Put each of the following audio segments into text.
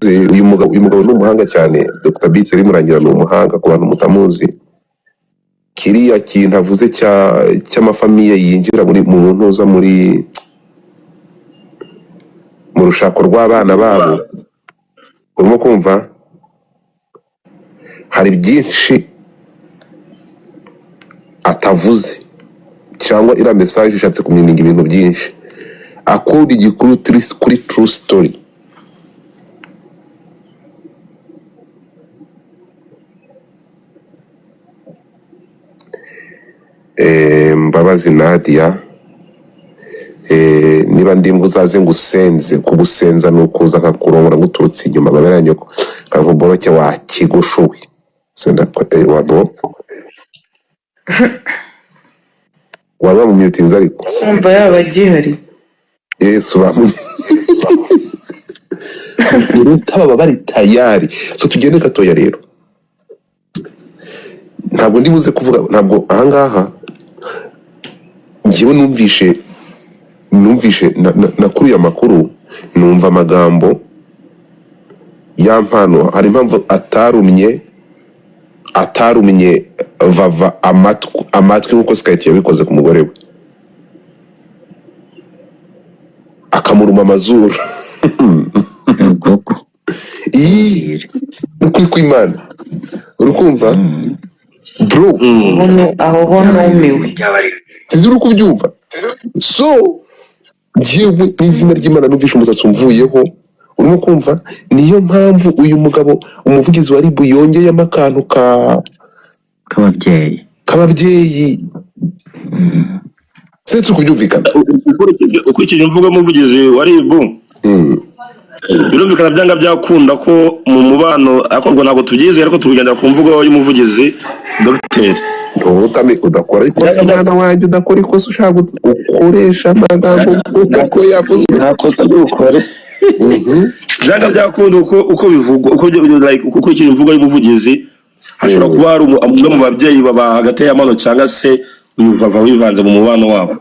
Uyu mugabo ni umuhanga cyane. Dr Beats bimurangira, ni umuhanga ku bantu mutamuzi. Kiriya kintu avuze cy'amafamille yinjira muri mu ntuza, muri mu rushako rw'abana babo, urimo kumva hari byinshi atavuze, cyangwa iriya message ishatse kumeaninga ibintu byinshi. Akunda igikuru kuri true story. Mbabazi Nadia, niba ndi mbwa uzaze ngusenze. Kugusenza ni ukuza nkakurongora nguturutse inyuma, amabere ya nyoko kankuboroke wa kigushuwe. Senda wado wari wamumyutinze ariko. Kumva yaba agihari. Yesu, bamu uruta baba bari tayari. So tugende gatoya rero, ntabwo ndi buze kuvuga, ntabwo ahangaha njyewe numvishe nakuruye amakuru, numva amagambo ya Mpano. Hari impamvu atarumye Vava amatwi nk'uko Skype yabikoze ku mugore we, akamuruma amazuru. Koko. Iyi ni ukuri kw'Imana, uri kumva bro? Aho ho numiwe. Sinzi uri kubyumva. So njyewe n'izina ry'Imana numvishe umusatsi umvuyeho, urimo kumva? Niyo mpamvu uyu mugabo, umuvugizi wa RIB, yongeyemo akantu ka k'ababyeyi. K'ababyeyi. Sinzi turi kubyumvikana. Ukurikije imvugo y'umuvugizi wa RIB, birumvikana byanga byakunda ko mu mubano, ariko ubwo ntabwo tubyizeye, ariko tugendera ku mvugo y'umuvugizi dogiteri. Ntutame udakora ikosa, mwana wanjye, udakora ikosa ushaka ukoresha amagambo nk'uko yavuzwe. Nta kosa ry'ukore. Byanga byakunda, uko bivugwa, uko like, ukurikije imvugo y'umuvugizi, hashobora kuba hari umwe mu babyeyi baba hagati y'amano cyangwa se uyu Vava wivanze mu mubano wabo.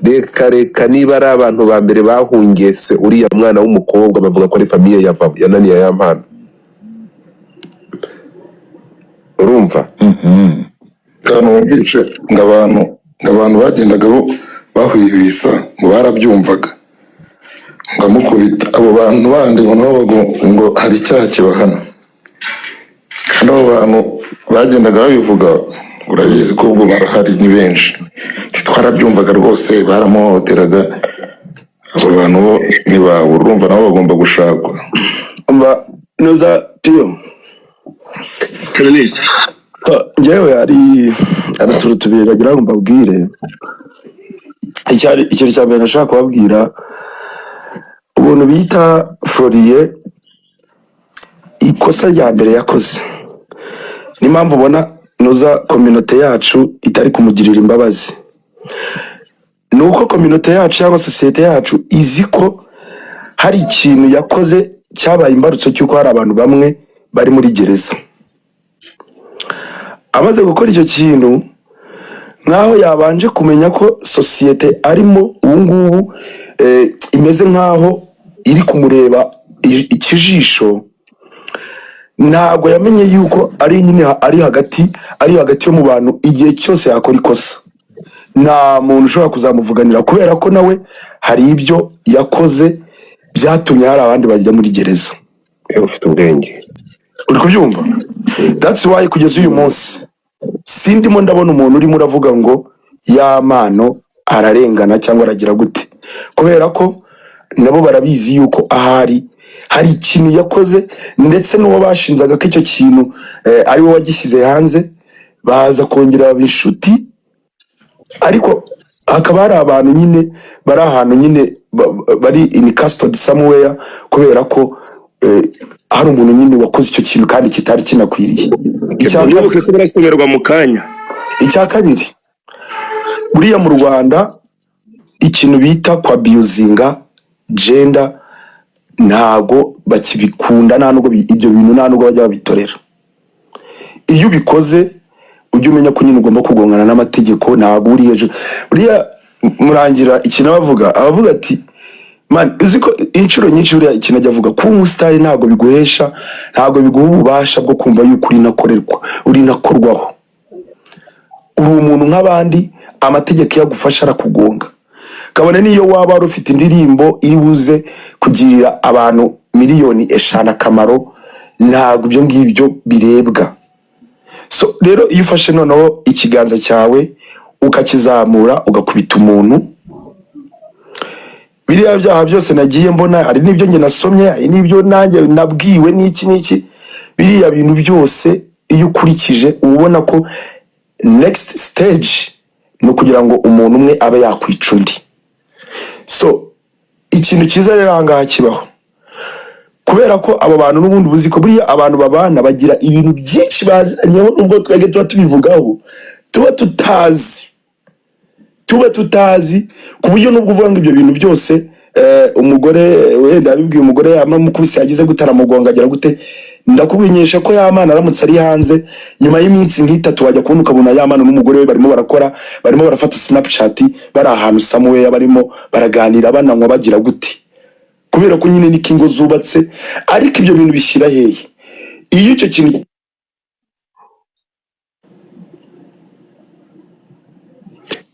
Reka reka, niba ari abantu ba mbere bahungese uriya mwana w'umukobwa, bavuga ko ari famille ya Vava yananiye ya Mpano, urumva? Ahantu wumvishe ngo abantu bagendaga bo bahwihwisa ngo barabyumvaga ngo amukubita, abo bantu bandi ngo nabo ngo hari icyaha kibahana, kandi abo bantu bagendaga babivuga, urabizi ko ubwo barahari ni benshi. Twarabyumvaga rwose, baramuhohoteraga. Abo bantu bo ntibabura, urumva nabo bagomba gushakwa. Mba noza piyo. Njyewe hari utuntu tubiri nagira ngo mbabwire. Ikintu cya mbere nashaka kubabwira, ubuntu bita Floriye, ikosa rya mbere yakoze, niyo mpamvu ubona nuza communauté yacu itari kumugirira imbabazi, ni uko communauté yacu cyangwa sosiyete yacu izi ko hari ikintu yakoze cyabaye imbarutso cy'uko hari abantu bamwe bari muri gereza. Amaze gukora icyo kintu, nk'aho yabanje kumenya ko sosiyete arimo ubu ngubu imeze nk'aho iri kumureba ikijisho, ntabwo yamenye yuko ari nyine ari hagati yo mu bantu. Igihe cyose yakora ikosa, nta muntu ushobora kuzamuvuganira, kubera ko nawe hari ibyo yakoze byatumye hari abandi bajya muri gereza. Ufite ubwenge. Uri kubyumva? That's why kugeza uyu munsi sindimo ndabona umuntu urimo uravuga ngo ya Mpano ararengana cyangwa aragira gute, kubera ko nabo barabizi yuko ahari hari ikintu yakoze, ndetse n'uwo bashinzaga ko icyo kintu ari we wagishyize hanze, baza kongera baba inshuti. Ariko hakaba hari abantu nyine bari ahantu nyine bari in custody somewhere, kubera ko hari umuntu nyine wakoze icyo kintu kandi kitari kinakwiriye. Icya Wibuke ko barasomerwa mu kanya. Icya kabiri, buriya mu Rwanda ikintu bita kwabusinga gender ntago bakibikunda, nta nubwo ibyo bintu nta nubwo bajya babitorera. Iyo ubikoze, ujye umenya ko nyine ugomba kugongana n'amategeko, ntabwo uri hejuru. Buriya Murangira ikintu abavuga, abavuga ati Man, uzi ko inshuro nyinshi buriya ikintu ajya avuga kuba umusitari ntabwo biguhesha, ntabwo biguha ububasha bwo kumva yuko uri nakorerwa, uri nakorwaho. Uri umuntu nk'abandi, amategeko iyo agufasha arakugonga. Kabone n'iyo waba wari ufite indirimbo iri buze kugirira abantu 5 miliyoni akamaro, ntabwo ibyo ngibyo birebwa. So rero iyo ufashe noneho ikiganza cyawe ukakizamura ugakubita umuntu, biriya byaha byose nagiye mbona, hari n'ibyo njye nasomye, hari n'ibyo nanjye nabwiwe n'iki n'iki, biriya bintu byose iyo ukurikije uba ubona ko next stage ni ukugira ngo umuntu umwe abe yakwica undi. So ikintu cyiza rero aha ngaha kibaho, kubera ko abo bantu n'ubundi uzi ko buriya abantu babana bagira ibintu byinshi baziranyeho, nubwo twebwe tuba tubivugaho tuba tutazi, ku buryo nubwo uvuga ngo ibyo bintu byose, umugore wenda yabibwiye umugore, yamukubise, yagize gute, aramugonga, agira gute, ndakumenyesha ko Yamana aramutse ari hanze nyuma y'iminsi nk'itatu, wajya kubona ukabona Yamana n'umugore we barimo barakora, barimo barafata Snapchat, bari ahantu somewhere, barimo baraganira, bananywa, bagira gute, kubera ko nyine niko ingo zubatse. Ariko ibyo bintu bishyira hehe iyo icyo kintu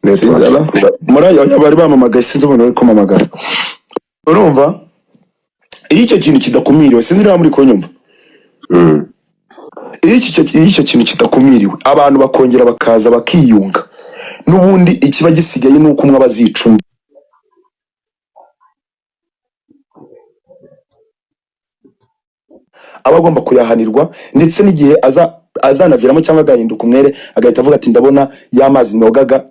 Network. Muri ayo bari bamamagaye, sinzi umuntu uri kumamagara. Urumva iyo icyo kintu kidakumiriwe, sinzi niba muri kunyumva. Iyo icyo kintu kidakumiriwe, abantu bakongera bakaza bakiyunga, n'ubundi ikiba gisigaye ni uko umwe aba azica undi, aba agomba kuyahanirwa, ndetse n'igihe azanaviramo cyangwa agahinduka umwere, agahita avuga ati ndabona ya mazi nogaga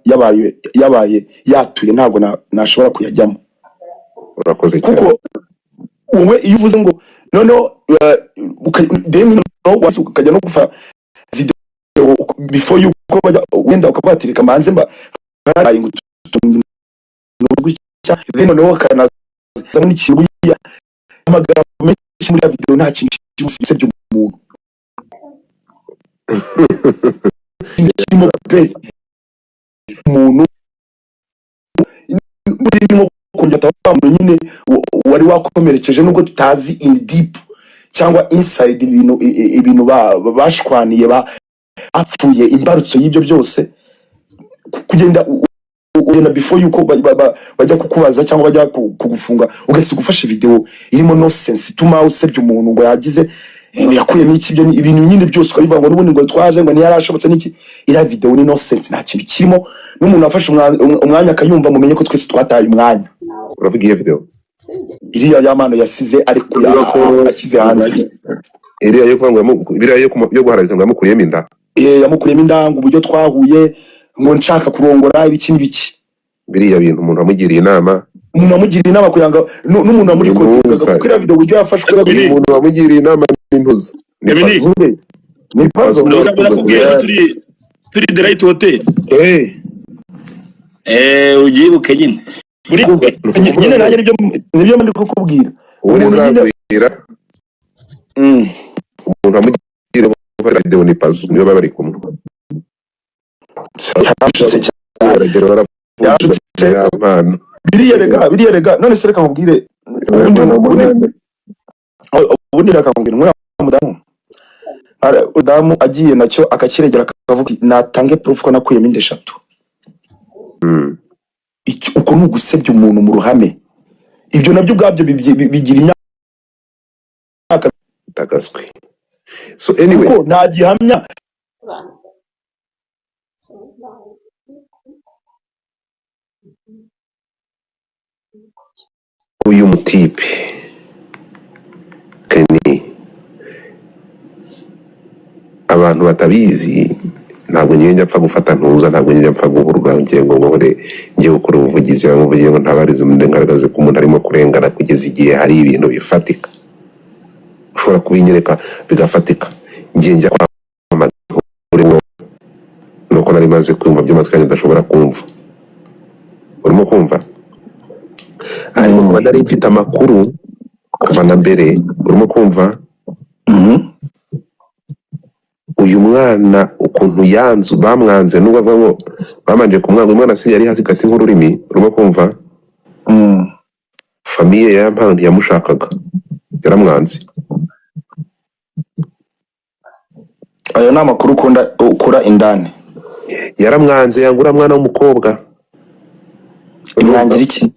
yabaye yatuye, ntabwo nashobora kuyajyamo. Urakoze cyane. Kuko wowe iyo uvuze ngo noneho then noneho ukajya no gufa video before yuko bajya, wenda ukabatirika mbanze mba nkaraye ngo gutya, then noneho bakanazamo n'ikintu, buriya amagambo menshi muri ya video nta kintu usebye umuntu kirimo pe, umuntu muri nko kongera wa muntu nyine wari wakomerekeje, nubwo tutazi in deep cyangwa inside ibintu ibintu bashwaniye, bapfuye, imbarutso y'ibyo byose, kugenda ugenda before yuko bajya kukubaza cyangwa bajya kugufunga, ugasiga ufashe video irimo no sense ituma usebya umuntu ngo yagize, yakuyemo iki, ibyo ni ibintu nyine byose ukabivuga ngo n'ubundi ngo twaje ngo ntiyarashobotse n'iki. Iriya video ni no sense, nta kintu kirimo, n'umuntu wafashe umwanya akayumva, mumenye ko twese twataye umwanya. Uravuga iyo video? Iriya Yamano yasize ariko Uvuga ko ashyize hanze. Iriya yo kuvuga ngo biriya yo guharabika ngo yamukuriyemo inda. Yamukuriyemo inda, ngo uburyo twahuye, ngo nshaka kurongora, ibiki n'ibiki. Biriya bintu umuntu wamugiriye inama, umuntu wamugiriye inama kugira ngo n'umuntu wamurikodingaga, Intuza. kuko iriya video uburyo yafashwe. Emily. Umuntu wamugiriye inama n'intuza ni Emily. Pazo. Ni Pazo Pazo. niwe Nakubwiye wakuze. ko turi The Right Hotel. Ugibuke nyine. Buri Nyine nanjye nibyo ndi kukubwira. Ubundi Umuntu nyine nzagwira umuntu wamugiriye gufata video ni Pazo, niyo baba bari kumwe. Yarashutse cyane. Baragera baravuga Yarashutse. ya mpano. Biriya rega, none se reka nkubwire, ubundi reka nkubwire, nkuriya mudamu, umudamu agiye nacyo akakiregera, akavuga ati, natange proof ko nakuyemo inda 3. Uko ni ugusebya umuntu mu ruhame, ibyo nabyo ubwabyo bigira imyaka. Ndagaswi. So anyway, kuko nta gihamya. Uyu mutipe Kenny, abantu batabizi, ntabwo ngiye njya mpfa gufata ntuza, ntabwo njya mpfa guhurura ngiye ngo nkore, ngiye gukora ubuvugizi cyangwa mvuge ngo ntabarize umuntu, ngaragaze ko umuntu arimo kurengana, kugeza igihe hari ibintu bifatika ushobora kubinyereka bigafatika. Ngiye njya kwamagana nuko nari maze kumva by'amatwi yanjye adashobora kumva, urimo kumva, ariko kuba nari mfite amakuru kuva na mbere, urimo kumva, uyu mwana ukuntu yanzu bamwanze, nubwo avuga ngo babanje kumwanga, umwana asigaye ari hasi gati nk'ururimi, urimo kumva. Famille ya Yampano ntiyamushakaga, yaramwanze. Ayo ni amakuru ukunda ukura indani. Yaramwanze, yanga uriya mwana w'umukobwa. Urumva? Imwangira iki?